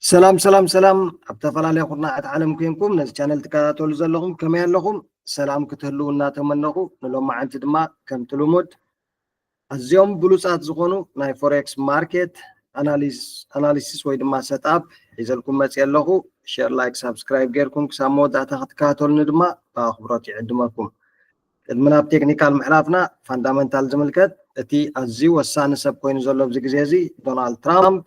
ሰላም ሰላም ሰላም፣ ኣብ ዝተፈላለየ ኩርናዓት ዓለም ኮይንኩም ነዚ ቻነል ትከታተሉ ዘለኹም ከመይ ኣለኹም? ሰላም ክትህልው እናተመነኹ፣ ንሎማዓንቲ ድማ ከምቲ ልሙድ ኣዝዮም ብሉጻት ዝኾኑ ናይ ፎሬክስ ማርኬት ኣናሊሲስ ወይ ድማ ሰትኣፕ ሒዘልኩም መፅየ ኣለኹ። ሸር፣ ላይክ፣ ሳብስክራይብ ጌርኩም ክሳብ መወዳእታ ክትከታተሉኒ ድማ ብኣኽብሮት ይዕድመኩም። ቅድሚ ናብ ቴክኒካል ምሕላፍና፣ ፋንዳመንታል ዝምልከት እቲ ኣዝዩ ወሳኒ ሰብ ኮይኑ ዘሎ ኣብዚ ግዜ እዚ ዶናልድ ትራምፕ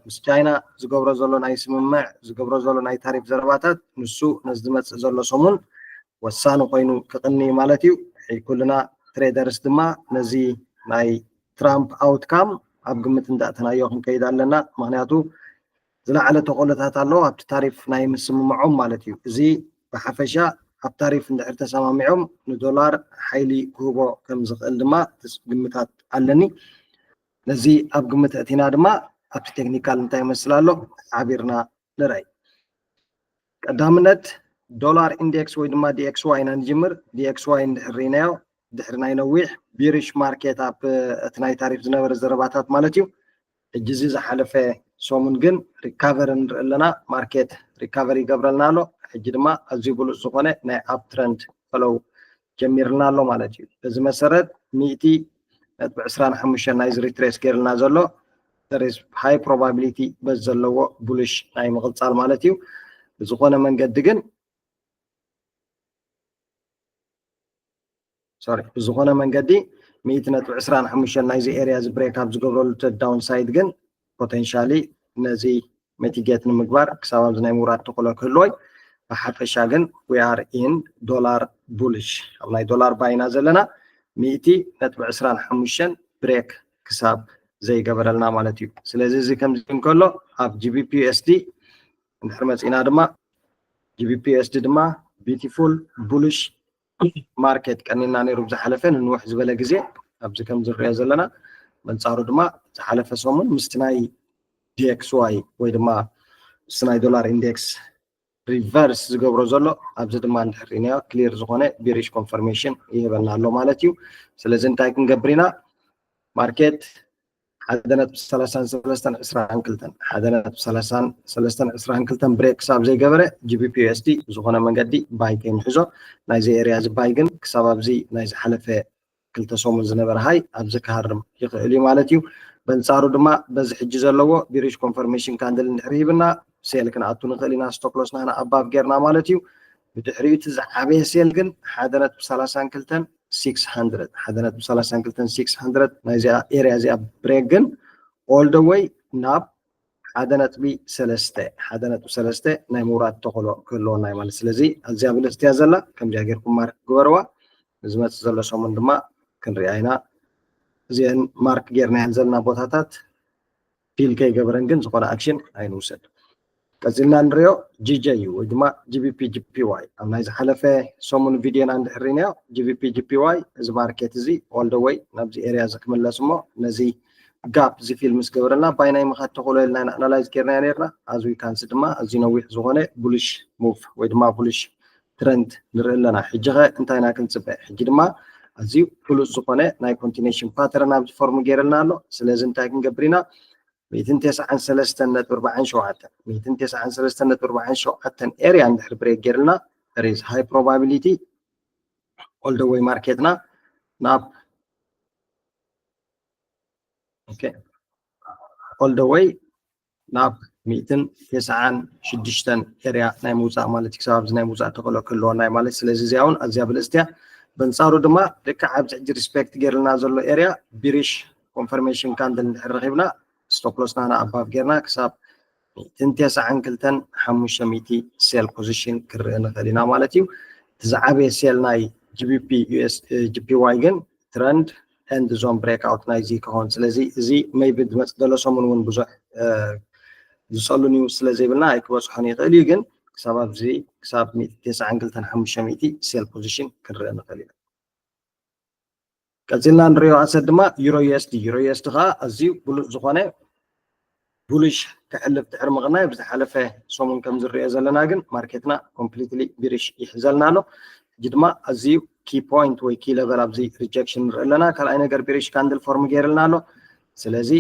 ምስ ቻይና ዝገብሮ ዘሎ ናይ ስምምዕ፣ ዝገብሮ ዘሎ ናይ ታሪፍ ዘረባታት፣ ንሱ ነዚ ዝመፅእ ዘሎ ሰሙን ወሳኒ ኮይኑ ክቕኒ ማለት እዩ። ኩልና ትሬደርስ ድማ ነዚ ናይ ትራምፕ ኣውትካም ኣብ ግምት እንዳእተናዮ ክንከይድ ኣለና። ምክንያቱ ዝለዓለ ተኽእሎታት ኣለዎ ኣብቲ ታሪፍ ናይ ምስምምዖም ማለት እዩ። እዚ ብሓፈሻ ኣብ ታሪፍ እንድሕር ተሰማሚዖም ንዶላር ሓይሊ ክህቦ ከም ዝኽእል ድማ ግምታት ኣለኒ። ነዚ ኣብ ግምት ኣእቲና ድማ ኣብቲ ቴክኒካል እንታይ ይመስል ኣሎ ሓቢርና ንርኣይ። ቀዳምነት ዶላር ኢንዴክስ ወይ ድማ ዲኤክስዋይ ኢና ንጅምር። ዲኤክስዋይ እንድሕር ርኢናዮ ድሕሪ ናይ ነዊሕ ቢሪሽ ማርኬት ኣብ እቲ ናይ ታሪፍ ዝነበረ ዘረባታት ማለት እዩ። ሕጂ እዚ ዝሓለፈ ሰሙን ግን ሪካቨሪ ንርኢ ኣለና። ማርኬት ሪካቨሪ ይገብረልና ኣሎ። ሕጂ ድማ ኣዝዩ ብሉፅ ዝኾነ ናይ ኣፕ ትረንድ ፈለው ጀሚርልና ኣሎ ማለት እዩ። በዚ መሰረት ሚእቲ ነጥቢ ዕስራን ሓሙሽተን ናይዚ ሪትሬስ ገይርልና ዘሎ ሃይ ፕሮባቢሊቲ በዚ ዘለዎ ቡልሽ ናይ ምቕፃል ማለት እዩ። ብዝኾነ መንገዲ ግን ሶሪ ብዝኾነ መንገዲ ሚእቲ ነጥቢ ዕስራን ሓሙሽተን ናይዚ ኤርያ እዚ ብሬክ ኣብ ዝገብረሉ ዳውን ሳይድ ግን ፖቴንሻሊ ነዚ ሚቲጌት ንምግባር ክሳብ ኣብዚ ናይ ምውራድ ተኽእሎ ክህልዎ እዩ። ብሓፈሻ ግን we are in dollar bullish፣ ኣብ ናይ ዶላር ባይ ኢና ዘለና። ሚእቲ ነጥቢ ዕስራን ሓሙሽተን ብሬክ ክሳብ ዘይገበረልና ማለት እዩ። ስለዚ እዚ ከምዚ እንከሎ ኣብ ጂቢፒ ዩኤስዲ እንድሕር መፂና ድማ ጂቢፒ ዩኤስዲ ድማ ቢዩቲፉል ቡልሽ ማርኬት ቀኒና ነይሩ ብዝሓለፈ ንንውሕ ዝበለ ግዜ። ኣብዚ ከም ዝሪኦ ዘለና መንፃሩ ድማ ዝሓለፈ ሰሙን ምስቲ ናይ ዲኤክስዋይ ወይ ድማ ምስቲ ናይ ዶላር ኢንዴክስ ሪቨርስ ዝገብሮ ዘሎ ኣብዚ ድማ እንድሕር ርኢናዮ ክሊር ዝኾነ ቢሪሽ ኮንፈርሜሽን ይህበና ኣሎ ማለት እዩ። ስለዚ እንታይ ክንገብር ኢና? ማርኬት ሓደ ነጥቢ ሰላሳን ሰለስተን ዕስራን ክልተን ሓደ ነጥቢ ሰላሳን ሰለስተን ዕስራን ክልተን ብሬክ ክሳብ ዘይገበረ ጂቢፒ ዩኤስዲ ብዝኾነ መንገዲ ባይ ከይንሕዞ። ናይዚ ኤርያ እዚ ባይ ግን ክሳብ ኣብዚ ናይ ዝሓለፈ ክልተ ሰሙን ዝነበረ ሃይ ኣብዚ ክሃርም ይኽእል እዩ ማለት እዩ። በንፃሩ ድማ በዚ ሕጂ ዘለዎ ቢሪሽ ኮንፈርሜሽን ካንድል እንድሕር ሂብና ሴል ክንኣቱ ንኽእል ኢና። ስቶፕ ሎስና ኣባቭ ጌርና ማለት እዩ። ብድሕሪኡ እቲ ዝዓበየ ሴል ግን ሓደ ነጥቢ ሰላሳን ክልተን ሲክስ ሃንድረድ ሓደ ነጥቢ ሰላሳን ክልተን ሲክስ ሃንድረድ ናይዚኣ ኤርያ እዚኣ ብሬክ ግን ኦል ደ ወይ ናብ ሓደ ነጥቢ ሰለስተ ሓደ ነጥቢ ሰለስተ ናይ ምውራድ ተኽእሎ ክህልወና እዩ ማለት። ስለዚ ኣዝያ ብልፅቲ እያ ዘላ። ከምዚኣ ጌርኩም ማርክ ግበርዋ። ንዝመፅእ ዘሎ ሰሙን ድማ ክንሪኣ ኢና። እዚአን ማርክ ጌርናየን ዘለና ቦታታት ፊል ከይገበረን ግን ዝኾነ ኣክሽን ኣይንውሰድ። ቀፂልና ንሪኦ ጂጀዩ ወይ ድማ ጂቢፒ ጂፒዋይ ኣብ ናይ ዝሓለፈ ሰሙን ቪድዮና እንድሕር ርኢናዮ ጂቢፒ ጂፒዋይ እዚ ማርኬት እዚ ኦል ደ ወይ ናብዚ ኤርያ እዚ ክምለስ እሞ ነዚ ጋፕ እዚ ፊል ምስ ገበረልና ባይ ናይ ምኻድ ተኽእሎ ኢልና ኢና ኣናላይዝ ጌርናዮ ነርና። ኣዝ ዊ ካን ሲ ድማ ኣዝዩ ነዊሕ ዝኾነ ቡልሽ ሙቭ ወይ ድማ ቡልሽ ትረንድ ንርኢ ኣለና። ሕጂ ኸ እንታይ ኢና ክንፅበ? ሕጂ ድማ ኣዝዩ ፍሉጥ ዝኾነ ናይ ኮንቲኔሽን ፓተርን ኣብዚ ፎርም ገይረልና ኣሎ። ስለዚ እንታይ ክንገብር ኢና? ሚእትን ተስዓን ሰለስተን ነጥቢ ኣርባዓን ሸውዓተን ሚእትን ተስዓን ሰለስተን ነጥቢ ኣርባዓን ሸውዓተን ኤርያ እንድሕር ብሬክ ገይርልና there is high probability all the way ማርኬትና ናብ okay all the way ናብ ሚእትን ተስዓን ሽዱሽተን ኤርያ ናይ ምውፃእ ማለት እዩ። ክሳብ ኣብዚ ናይ ምውፃእ ተኽእሎ ክህልወና እዩ ማለት። ስለዚ እዚኣ እውን ኣዝያ ብልፅቲ እያ። በንፃሩ ድማ ልክዕ ኣብዚ ሕጂ ሪስፔክት ገይርልና ዘሎ ኤርያ ቢሪሽ ኮንፈርሜሽን ካንድል እንድሕር ረኺብና ስቶፕ ሎስና ንኣባቭ ጌርና ክሳብ ሚእትን ተስዓን ክልተን ሓሙሽተ ሚእቲ ሴል ፖዚሽን ክርኢ ንኽእል ኢና ማለት እዩ። እቲ ዝዓበየ ሴል ናይ ጂቢፒ ዩኤስ ጂፒዋይ ግን ትረንድ ኤንድ ዞን ብሬክኣውት ናይዚ ክኸውን። ስለዚ እዚ ሜይቢ ዝመፅእ ዘሎ ሰሙን እውን ብዙሕ ዝፀሉ ኒውስ ስለ ዘይብልና ኣይክበፅሖን ይኽእል እዩ። ግን ክሳብ ኣብዚ ክሳብ ሚእቲ ተስዓን ክልተን ሓሙሽተ ሚእቲ ሴል ፖዚሽን ክንርኢ ንኽእል ኢና። ቀፂልና ንሪኦ ኣሰት ድማ ዩሮ ዩኤስዲ። ዩሮ ዩኤስዲ ከዓ ኣዝዩ ብሉፅ ዝኾነ ቡልሽ ክሕልፍ ድሕሪ ምቕናይ ኣብ ዝሓለፈ ሰሙን ከም ዝሪኦ ዘለና ግን ማርኬትና ኮምፕሊትሊ ቢሪሽ ይሕዘልና ኣሎ። ሕጂ ድማ ኣዝዩ ኪ ፖይንት ወይ ኪ ለቨል ኣብዚ ሪጀክሽን ንርኢ ኣለና። ካልኣይ ነገር ቢሪሽ ካንድል ፎርም ገይርልና ኣሎ። ስለዚ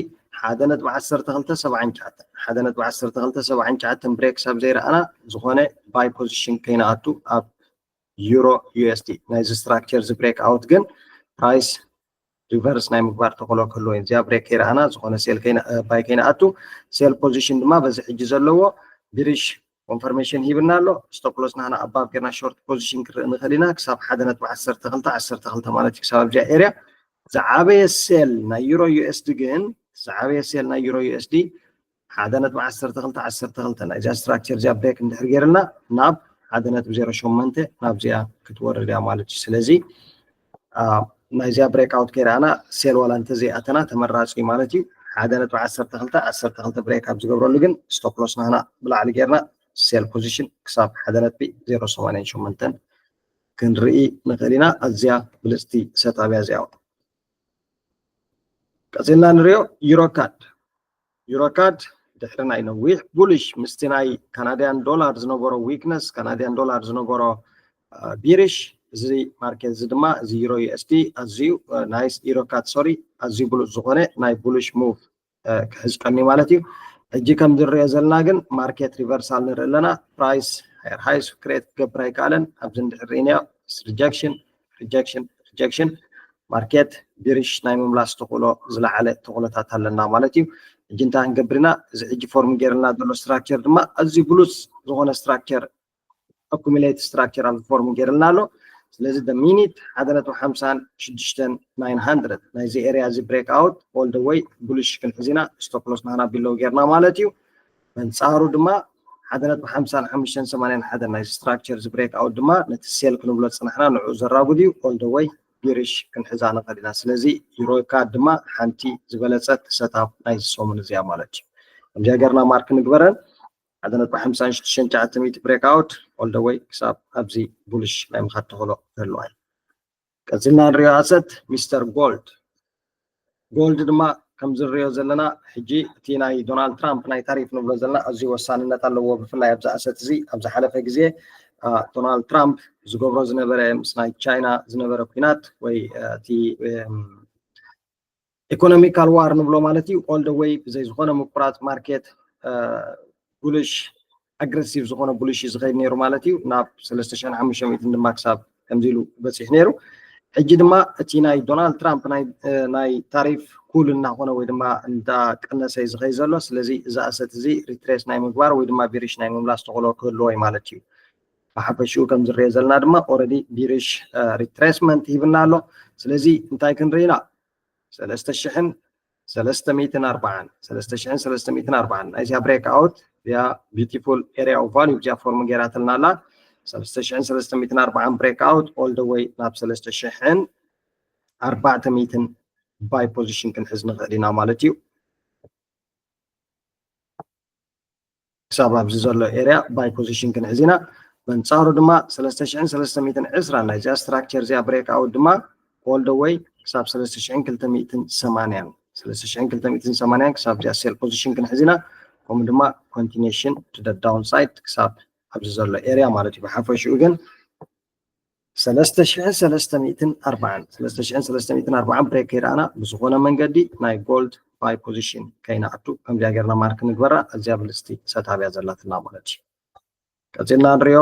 ሓደ ነጥቢ ዓሰርተ ክልተ ሰብዓን ትሽዓተን ሓደ ነጥቢ ዓሰርተ ክልተ ሰብዓን ትሽዓተን break ክሳብ ዘይረኣና ዝኾነ buy position ከይንኣቱ ኣብ euro U S D ናይዚ structure እዚ break out ግን price reverse ናይ ምግባር ተኽእሎ ክህልዎ እዩ። እዚኣ break ከይረኣና ዝኾነ sell buy ከይንኣቱ sell position ድማ በዚ ሕጂ ዘለዎ bearish confirmation ሂብና ኣሎ። Stop loss ናህና above ጌርና short position ክርኢ ንኽእል ኢና ክሳብ ሓደ ነጥቢ ዓሰርተ ክልተ ዓሰርተ ክልተ ማለት እዩ። ክሳብ ኣብዚኣ area ዝዓበየ sell ናይ euro U S D ግን ዝዓበየ sell ናይ euro U S D ሓደ ነጥቢ ዓሰርተ ክልተ ዓሰርተ ክልተ ናይዚኣ structure እዚኣ break እንድሕር ገይርልና ናብ ሓደ ነጥቢ ዜሮ ሸሞንተ ናብዚኣ ክትወርድ እያ ማለት እዩ። ስለዚ ናይዚኣ break out ከይረኣና sell ዋላ እንተዘይኣተና ተመራፂ ማለት እዩ። ሓደ ነጥቢ ዓሰርተ ክልተ ዓሰርተ ክልተ break ኣብ ዝገብረሉ ግን stop loss ናህና ብላዕሊ ጌርና sell position ክሳብ ሓደ ነጥቢ ዜሮ ሰማንያን ሸሞንተን ክንርኢ ንኽእል ኢና። ኣዝያ ብልፅቲ setup እያ እዚኣ። ቀፂልና ንሪኦ EuroCAD። EuroCAD ድሕሪ ናይ ነዊሕ bullish ምስቲ ናይ Canadian dollar ዝነበሮ weakness፣ Canadian dollar ዝነበሮ bearish፣ እዚ market እዚ ድማ እዚ euro U S D ኣዝዩ nice፣ EuroCAD sorry፣ ኣዝዩ ብሉፅ ዝኾነ ናይ bullish move ክሕዝ ቀንዩ ማለት እዩ። ሕጂ ከም ዝንሪኦ ዘለና ግን market reversal ንርኢ ኣለና። Price higher highs create ክገብር ኣይከኣለን። ኣብዚ እንድሕር ርኢናዮ rejection rejection rejection market bearish ናይ ምምላስ ተኽእሎ ዝለዓለ ተኽእሎታት ኣለና ማለት እዩ። ሕጂ እንታይ ክንገብር ኢና? እዚ ሕጂ form ገይርልና ዘሎ structure ድማ ኣዝዩ ብሉፅ ዝኾነ structure accumulate structure ኣብዚ form ገይርልና ኣሎ። ስለዚ the minute ሓደ ነጥቢ ሓምሳን ሽዱሽተን nine hundred ናይዚ area እዚ break out all the way bullish ክንሕዝ ኢና። Stop loss ናህና below ጌርና ማለት እዩ። በንፃሩ ድማ ሓደ ነጥቢ ሓምሳን ሓሙሽተን ሰማንያን ሓደን ናይዚ structure እዚ break out ድማ ነቲ sell ክንብሎ ዝፅናሕና ንዕኡ ዘራጉድ እዩ። All the way bearish ክንሕዛ ንኽእል ኢና። ስለዚ EuroCAD ድማ ሓንቲ ዝበለፀት setup ናይዚ ሰሙን እዚኣ ማለት እዩ። ከምዚኣ ጌርና mark ንግበረን። ሓደ ነጥቢ ሓምሳን ሽዱሽተን ትሽዓተ ሚእቲ break out all the way ክሳብ ኣብዚ bullish ናይ ምኻድ ተኽእሎ ክህልዋ እዩ። ቀፂልና ንሪኦ asset ሚስተር ጎልድ። ጎልድ ድማ ከምዚ ንሪኦ ዘለና ሕጂ እቲ ናይ ዶናልድ ትራምፕ ናይ ታሪፍ ንብሎ ዘለና ኣዝዩ ወሳንነት ኣለዎ። ብፍላይ ኣብዚ asset እዚ ኣብ ዝሓለፈ ግዜ ዶናልድ ትራምፕ ዝገብሮ ዝነበረ ምስ ናይ ቻይና ዝነበረ ኲናት ወይ እቲ economical war ንብሎ ማለት እዩ። All the way ብዘይ ዝኾነ ምቁራፅ market bullish aggressive ዝኾነ bullish እዩ ዝኸይድ ነይሩ ማለት እዩ። ናብ ሰለስተ ሽሕን ሓሙሽተ ሚእትን ድማ ክሳብ ከምዚ ኢሉ በፂሑ ነይሩ። ሕጂ ድማ እቲ ናይ ዶናልድ ትራምፕ ናይ ታሪፍ cool እናኾነ ወይ ድማ እንዳቀነሰ እዩ ዝኸይድ ዘሎ። ስለዚ እዚ asset እዚ retrace ናይ ምግባር ወይ ድማ bearish ናይ ምምላስ ተኽእሎ ክህልዎ እዩ ማለት እዩ። ብሓፈሽኡ ከም ዝረአ ዘለና ድማ already bearish retracement ሂብና ኣሎ። ስለዚ እንታይ ክንርኢ ኢና? ሰለስተ ሽሕን ሰለስተ ሚእትን ኣርባዓን ሰለስተ ሽሕን ሰለስተ ሚእትን ኣርባዓን ናይዚኣ break out እዚኣ beautiful area of value እዚኣ form ገይራትልና ኣላ። ሰለስተ ሽሕን ሰለስተ ሚእትን ኣርባዓን break out all the way ናብ ሰለስተ ሽሕን ኣርባዕተ ሚእትን buy position ክንሕዝ ንኽእል ኢና ማለት እዩ። ክሳብ ኣብዚ ዘሎ area buy position ክንሕዝ ኢና። በንፃሩ ድማ ሰለስተ ሽሕን ሰለስተ ሚእትን ዕስራን ናይዚኣ structure እዚኣ break out ድማ all the way ክሳብ ሰለስተ ሽሕን ክልተ ሚእትን ሰማንያን ሰለስተ ሽሕን ክልተ ሚእትን ሰማንያን ክሳብ እዚኣ sell position ክንሕዝ ኢና። ከምኡ ድማ continuation to the downside ክሳብ ኣብዚ ዘሎ area ማለት እዩ። ብሓፈሽኡ ግን ሰለስተ ሽሕን ሰለስተ ሚእትን ኣርባዓን ሰለስተ ሽሕን ሰለስተ ሚእትን ኣርባዓን break ከይረኣና ብዝኾነ መንገዲ ናይ ጎልድ buy position ከይንኣቱ ከምዚኣ ጌርና mark ንግበራ። ኣዝያ ብልፅቲ setup እያ ዘላትና ማለት እዩ። ቀፂልና ንሪኦ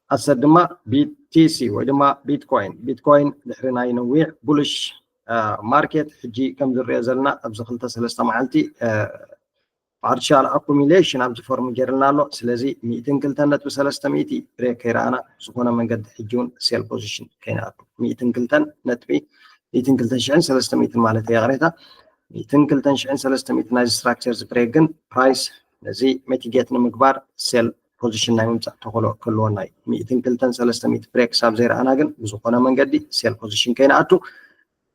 asset ድማ BTC ወይ ድማ ቢትኮይን። ቢትኮይን ድሕሪ ናይ ነዊሕ bullish market ሕጂ ከም ዝሪኦ ዘለና ኣብዚ ክልተ ሰለስተ መዓልቲ partial accumulation ኣብዚ form ገይርልና ኣሎ። ስለዚ ሚእትን ክልተን ነጥቢ ሰለስተ ሚእቲ break ከይረኣና ዝኾነ መንገዲ ሕጂ እውን sell position ከይንኣቱ። ሚእትን ክልተን ነጥቢ ሚእትን ክልተን ሽሕን ሰለስተ ሚእትን ማለት እዩ፣ ይቕሬታ። ሚእትን ክልተን ሽሕን ሰለስተ ሚእትን ናይዚ structure እዚ break ግን price ነዚ mitigate ንምግባር sell position ናይ ምምፃእ ተኽእሎ ክህልወና እዩ። ሚእትን ክልተን ሰለስተ ሚእቲ break ክሳብ ዘይረኣና ግን ብዝኾነ መንገዲ sell position ከይንኣቱ።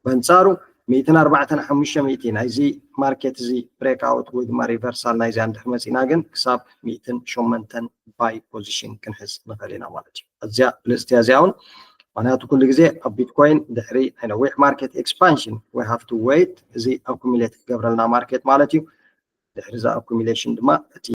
በንፃሩ ሚእትን ኣርባዕተን ሓሙሽተ ሚእቲ ናይዚ market እዚ break out ወይ ድማ reversal ናይዚኣ እንድሕር መፂና ግን ክሳብ ሚእትን ሸሞንተን buy position ክንሕዝ ንኽእል ኢና ማለት እዩ። እዚኣ ብልፅቲ እያ እዚኣ እውን። ምክንያቱ ኩሉ ግዜ ኣብ ቢትኮይን ድሕሪ ናይ ነዊሕ market expansion we have to wait እዚ accumulate ክገብረልና market ማለት እዩ። ድሕሪ እዛ accumulation ድማ እቲ